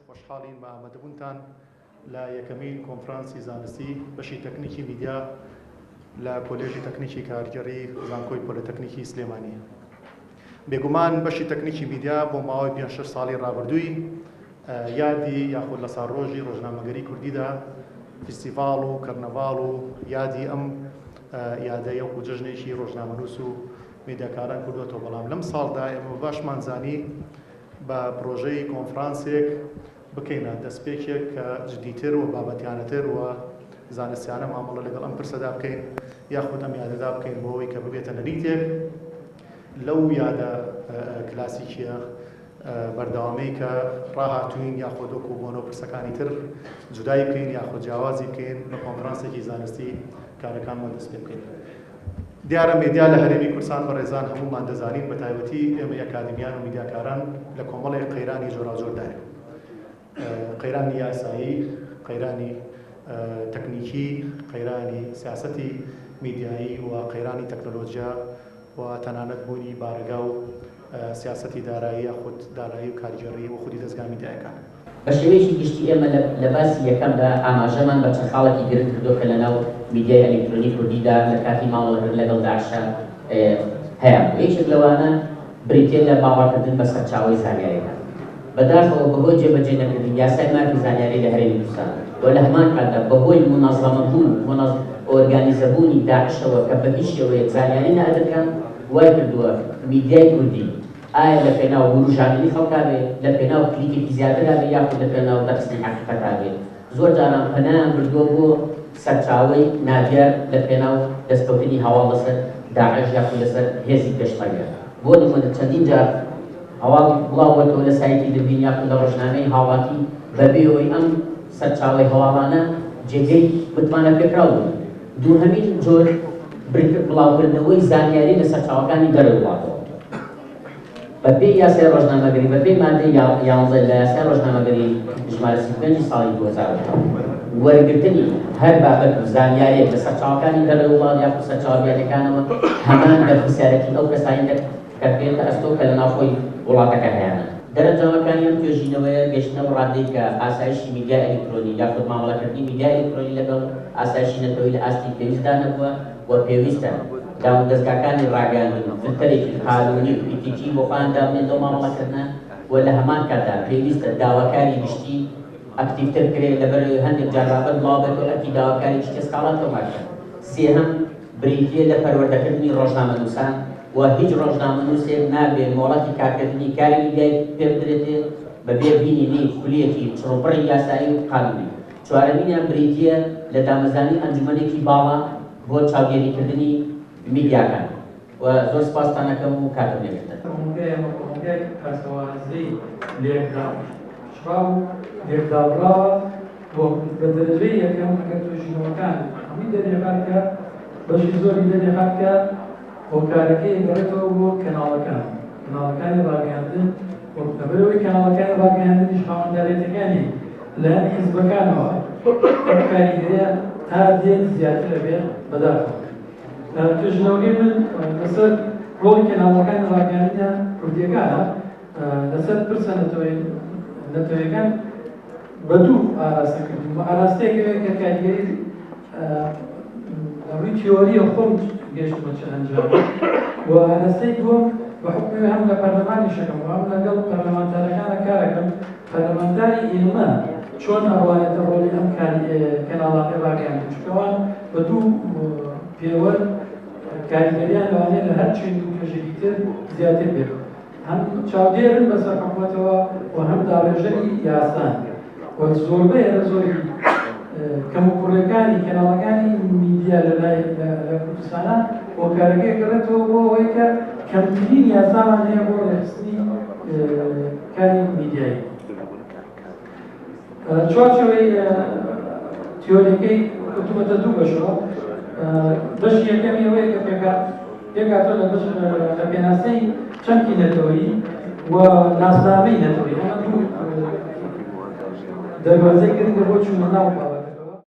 خۆشحاڵین بە ئامادەبوونتان لە یەکەمین کۆنفرانسی زانستی بەشی تەکنیکی میدیا لە کۆلێژی تەکنیکی کارگێڕی زانکۆی پۆلەتەکنیکی سلێمانی. بێگومان بەشی تەکنیکی میدیا بۆ ماوەی پێنج شەش ساڵی ڕابردووی یادی یاخود لە ساڵڕۆژی ڕۆژنامەگەری کوردیدا فیستیڤاڵ و کەرنەڤاڵ و یادی ئەم یادە یەکو جەژنێکی ڕۆژنامەنووس و میدیاکاران کردوەتەوە، بەڵام لەم ساڵدا ئێمە باشمان زانی بە پرۆژەی کۆنفرانسێک بکەینە دەستپێکێک کە جدیتر و بابەتیانەتر و زانستیانە مامەڵە لەگەڵ ئەم پرسەدا بکەین یاخود ئەم یادەدا بکەین بۆ ئەوەی کە ببێتە نەریتێک لەو یادە کلاسیکیە بەردەوامەی کە ڕاهاتوین یاخود وەکو بۆنە و پرسەکانی تر جودایی بکەین یاخود جیاوازی بکەین بە کۆنفرانسێکی زانستی کارەکانمان دەست پێ بکەین. دیارە مێدیا لە هەرێمی کوردستان بەڕێزان هەموومان دەزانین بە تایبەتی ئێمەی ئەکادیمیان و میدیاکاران لە کۆمەڵێک قەیرانی جۆراوجۆردایە، قەیرانی یاسایی، قەیرانی تەکنیکی، قەیرانی سیاسەتی میدیایی و قەیرانی تەکنەلۆجیا و تەنانەت بوونی بارەگا و سیاسەتی دارایی یاخود دارایی و کارگێڕی و خودی دەزگا میدیایەکان. بە شێوەیەکی گشتی ئێمە لە باسی یەکەمدا ئاماژەمان بە چەند خاڵێکی گرنگ کردووە کە لەناو میدیای ئەلیکترۆنی کوردیدا لە کاتی مامەڵەکردن لەگەڵ داعشا هەیانبوو. یەکێک لەوانە بریتییە لە باوەڕکردن بە سەرچاوەی زانیارییەکان. بەداخەوە بەهۆی جێبەجێ نەکردنی یاسای مافی زانیاری لە هەرێمی کوردستان و لە هەمان کاتدا بەهۆی مونەزەمەبوون و ئۆرگانیزەبوونی داعشەوە کە بە هیچ شێوەیەک زانیاری نەئەدرکان وای کردووە میدیای کوردی ئایا لە پێناو وروژاندنی خەڵکا بێ، لە پێناو کلیکێکی زیاترا بێ یاخود لە پێناو دەرخستنی حەقیقەتا بێ، زۆر جاران پەنایان بردووە بۆ سەرچاوەی نادیار لە پێناو دەستکەوتنی هەواڵ لەسەر داعش یاخود لەسەر هێزی پێشمەرگە. بۆ نموونە چەندین جار هەواڵ بڵاو بۆتەوە لە سایتی دوربین یاخود لە ڕۆژنامەی هاوڵاتی بەبێ ئەوەی ئەم سەرچاوەی هەواڵانە جێگەی متمانەپێکراو بن. دووهەمین جۆر بڵاوکردنەوەی زانیاری لە سەرچاوەکانی دەرەوەی وڵاتەوە. بەپێی یاسای ڕۆژنامەگەری، بەپێی مادەی 11 لە یاسای ڕۆژنامەگەری ژمارە 35 ساڵی 2007، وەرگرتنی هەر بابەت و زانیارییەک لە سەرچاوەکانی دەرەوەی وڵات یاخود سەرچاوە بیانیەکانەوە هەمان بەرپرسیارێتی ئەو کەسانەی دەکەوێتە ئەستۆ کە لە ناوخۆی وڵاتەکە هەیانە. دەرەنجامەکانی ئەم توێژینەوەیە گەیشتنە ئەو ڕادەی کە ئاسایشی میدیای ئەلیکترۆنی یاخود مامەڵەکردنی میدیای ئەلیکترۆنی لەگەڵ ئاسایشی نەتەوەیی لە ئاستی پێویستدا نەبووە و پێویستە دامودەزگاکانی ڕاگەیاندن فلتەرێکی قانوونی و ئیتیکی بۆ خۆیان دابنێن لەو مامەڵەکردنە و لە هەمان کاتدا پێویستە داواکاری گشتی ئەکتیڤتر بکرێت لەبەرئەوەی هەندێک جار بابەت بڵاوبێتەوە ئەرکی داواکاری گشتیە سکاڵا تۆمار بکات. سێهەم، بریتییە لە پەروەردەکردنی ڕۆژنامەنووسان و هیچ ڕۆژنامەنووسێک نابێ مۆڵەتی کارکردنی کاری میدیای پێ بدرێتێ بەبێ بینینی خولیەکی چڕوپڕی یاسایی و قانوونی. چوارەمینیان بریتییە لە دامەزرانی ئەنجومەنێکی باڵا بۆ چاودێریکردنی میدیاکان. و زۆر سپاستان ئەکەم و کاتم لێ گرتن. کۆمەڵگای ئێمە کۆمەڵگایەکی پەرتەوازەی لێکداپچڕاو و لێکدابڕاوە و بە دەرەجەی یەکەم ئەگەر توێژینەوەکان هەمووی دەریخات کە بەشی زۆری دەریخات کە هۆکارەکەی ئەگەڕێتەوە بۆ کەناڵەکان، کەناڵەکانی ڕاگەیاندن و لەبەرئەوەی کەناڵەکانی ڕاگەیاندنیش خاوەندارێتیەکانی لەلایەن حیزبەکانەوە ئەم کاریگەریە تا دێت زیاتر ئەبێت بەداخەوە. توێژینەوەکەی من لەسەر ڕۆڵی کەناڵەکانی ڕاگەیاندنە کوردیەکانە لەسەر پرسە نەتەوەیەکان بە دوو ئاراستە کردووم. ئاراستەیەک ئەوەیە کە کاریگەری لە ڕووی تیۆرییە خۆم گەیشتمە چ ئەنجامێک و ئاراستەی دووەم بە حوکمی هەم لە پەرلەمانیشەکەم و هەم لەگەڵ پەرلەمانتارەکانە کارەکەم، پەرلەمانتاری ئێمە چۆن ئەڕوانێتە ڕۆڵی ئەم کەناڵانەی ڕاگەیاندن، چونکە ئەوان بە دوو پێوەر کاریگەریان لەوانەیە لە هەر چین و توێژێکی تر زیاتر بێت، هەم چاودێرن بەسەر حکومەتەوە و هەم داڕێژەری یاسان و زۆربەی هەرە زۆری کەموکوڕیەکانی کەناڵەکانی میدیا لە لای لە کوردستانە هۆکارەکەی گەڕێتەوە بۆ ئەوەی کە کەمترین یاسامان هەیە بۆ ڕێکخستنی کاری میدیایی. چوارچێوەی تیۆریەکەی کردوومەتە دوو بەشەوە. بەشی یەکەمی ئەوەیە کە پێکهاتووە لە بەش لە پێناسەی چەمکی نەتەوەیی و ناسنامەی نەتەوەیی. ئەمە دوو دەروازەی گرنگە بۆ چوونە ناو